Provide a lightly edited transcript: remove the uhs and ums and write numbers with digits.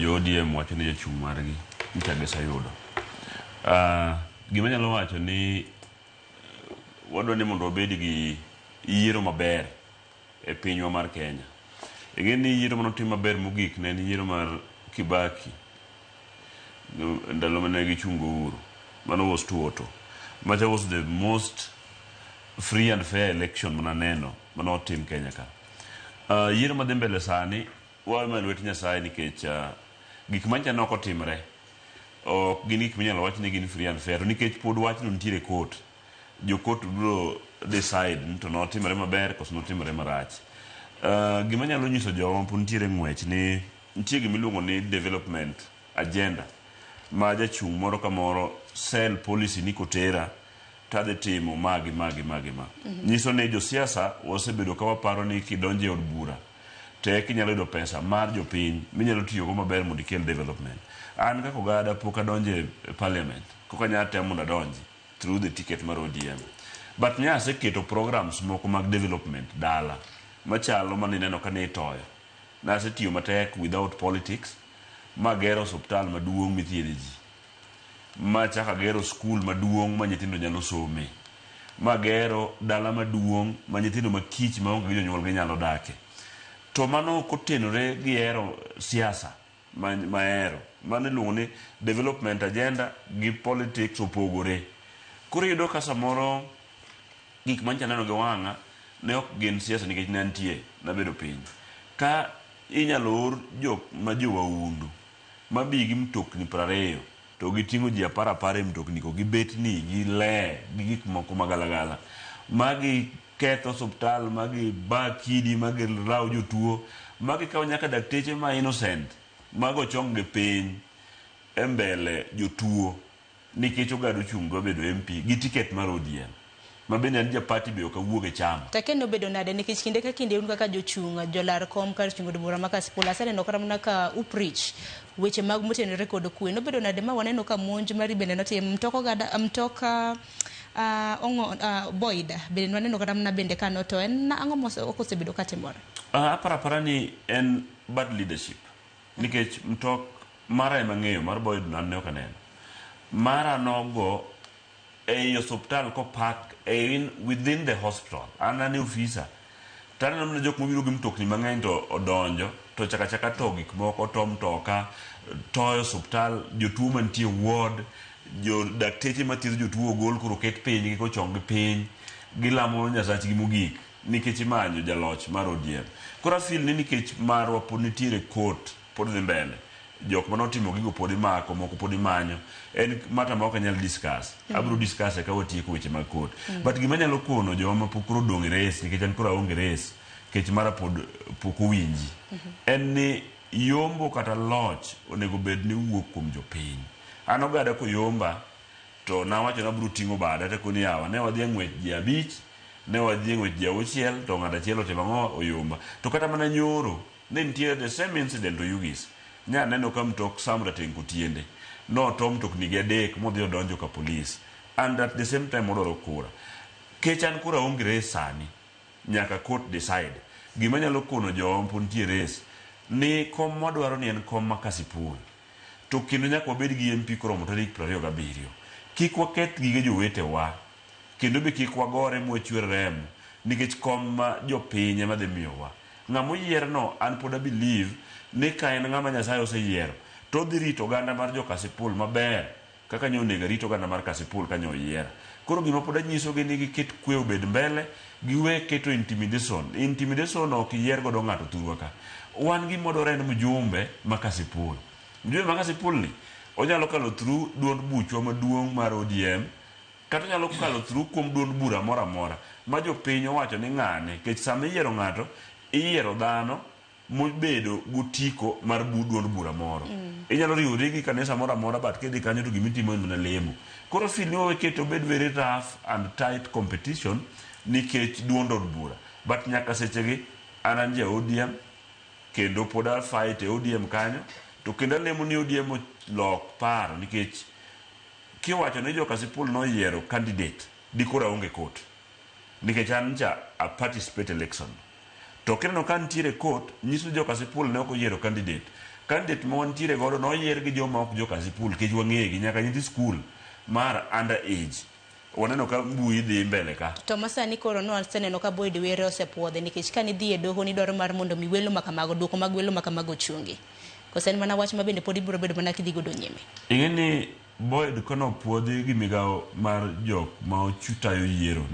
Jo ODM wacho ni jachung' margi nyicha giseyudo. Gima anyalo wacho ni wadwa ni mondo wabed gi yiero maber e pinywa mar Kenya. Ing'e ni yiero manotim maber mogik ne en yiero mar Kibaki ndalo mane gichungo Uhuru. Mano was 202. Macha was the most free and fair election mananeno manotim Kenya ka. Yiero madhi mbele sani wawe e lwet Nyasaye nikech gik manyicha ne ok otimre ok gin gik minyalo wach ni gin free and fair to nikech pod wachno nitiere e court jo court biro decide ni to notimore maber koso notimore marach. Gima anyalo nyiso jowa mapod nitiere e ng'wech ni nitie gima iluongo ni development agenda ma jachung' moro ka moro sell policy ni kotera tadhi timo ma gi ma gi ma gi ma. Nyiso ni josiasa wasebedo ka waparo ni kidonjo e od bura to eka inyalo yudo pesa mar jopiny minyalo tiyogo maber mondo ikel development. An kaka oganda pok adonjo e parliament koka anya temo mondo adonji through the ticket mar ODM. But nya aseketo programs moko mag development dala machalo manineno ka ne itoyo. Nasetiyo matek without politics magero osuptal maduong' mithiedhe ji. Machako agero skul maduong' ma nyithindo nyalo some. Magero dala maduong' ma nyithindo makich maonge gi jonyuolgi nyalo dake. To mano ok otenore gi hero siasa mahero. Mano iluongo ni development agenda gi politics opogore. Koro iyudo ka samoro gik manyicha aneno gi wang'a ne ok gin siasa nikech ne antie, nabedo piny. Ka inyalo or jok ma jowaundu mabi gi mtokni 20 to giting'o ji apar apar e mtokni go gi betni gi le gi gik moko magalagala ma giketho osuptal ma giba kidi ma giraw jotuo ma gikawo nyaka dakteche ma innocent ma go chong gi piny e mbele jotuo nikech Ogada ochung' dwa bedo MP gi ticket mar ODM ma bende an ja party be ok awuog e chama. To akia ni obedo nade nikech kinde ka kinde un kaka jochung' jolar kom kar chung' od bura ma Kasipul aseneno kata mana ka u preach weche mag motenore kod kwe. Nobedo nade ma waneno ka monj mari bende notim mtok ogada mtok ong'o Boyd bende nwaneno kata mana bende ka noto en ang'o ma ok osebedo ka timore? Aparo apara ni en bad leadership nikech mtok mara ema ang'eyo mar Boyd no an ne ok aneno. Mara nogo ei osuptal kopak in within the hospital. An an e ofisa. To aneno mana jok mobiro gi mtokni mang'eny to odonjo to chaka chaka to gik moko to mtoka toyo osuptal jotuo mantie ward jo dakteche mathiedho jotuo ogol koro oket piny gi kochong gi piny gilamo nyasachgi mogik nikech imanyo jaloch mar ODM. Koro a feel ni nikech marwa pod nitiere court pod dhi mbele jok mane otimo gigo pod imako moko pod imanyo en matter ma ok anyal discuss abiro discuss ka watieko weche mag court but gima anyalo kono joma ma pok koro odong' e race nikech an koro aonge race kech mara pod pok owinji en ni yombo kata loch onego bed ni wuok kuom jopiny an ogada koyomba to nawacho ni abiro ting'o bada takoni yawa ne wadhi e ng'wech ji abich ne wadhi e ng'wech ji auchiel to ng'ato achiel otimo ang'o oyomba to kata mana nyoro ne nitiere the same incident Oyugis nya neno ka mtok Sam Rateng' Kotiende noto mtokni gi adek modhi odonjo ka police and at the same time odwaro kura kech an koro aonge race sani nyaka court decide gima nyalo kono jowa mapod nitie race ni kom mwadwaro ni en kom ma Kasipul to kendo nyaka wabed gi MP koromo tarik 27 kik waketh gige jowetewa kendo be kik wagore mwachwer remo nikech kom ma jopiny ema dhi miyowa ng'ama oyierno an pod a believe ni ka en ng'ama Nyasaye oseyiero to odhi rito oganda mar jo Kasipul maber kaka nyo onego arit oganda mar Kasipul ka nyo oyiera. Koro gima pod anyisogi ni giket kwe obed mbele, giwe keto intimidation. Intimidation ok yier godo ng'ato thurwa ka. Wan gima wadwaro en mjumbe ma Kasipul. Mjumbe ma Kasipul ni onyalo kalo through duond buchwa maduong' mar ODM kata onyalo kalo through kuom duond bura moro amora ma jopiny owacho ni ng'ane nikech sama iyiero ng'ato iyiero dhano mobedo gotiko mar bu duond bura moro. Inyalo riwori gi kanisa moro amora but kidhi kanyo to gimitimo en mana lemo. Koro feel ni wawe keto obed very rough and tight competition nikech duond od bura. But nyaka sechegi an an ja ODM kendo pod a fight e ODM kanyo to kendo alemo ni ODM olok paro nikech kiwacho ni jo Kasipul noyiero candidate dikoro aonge court. Nikech an cha a participate election. To kineno ka nitiere court, nyiso ni jo Kasipul ne ok oyiero candidate. Candidate ma wantiere godo noyier gi joma ok jo Kasipul nikech wang'eyo gi nyaka nyithi skul mar under age. Waneno ka mbui dhi mbele ka. To masani koro no aseneno ka Boyd Were osepuodhe nikech ka nidhi e doho nidwaro mar mondo mi welo makamago duoko mag welo makamago ochungi. Koso en mana wach ma bende pod ibiro bedo mana kidhi godo nyime. Ing'e ni Boyd kono puodhi gi migawo mar jok ma ochu tayo yiero.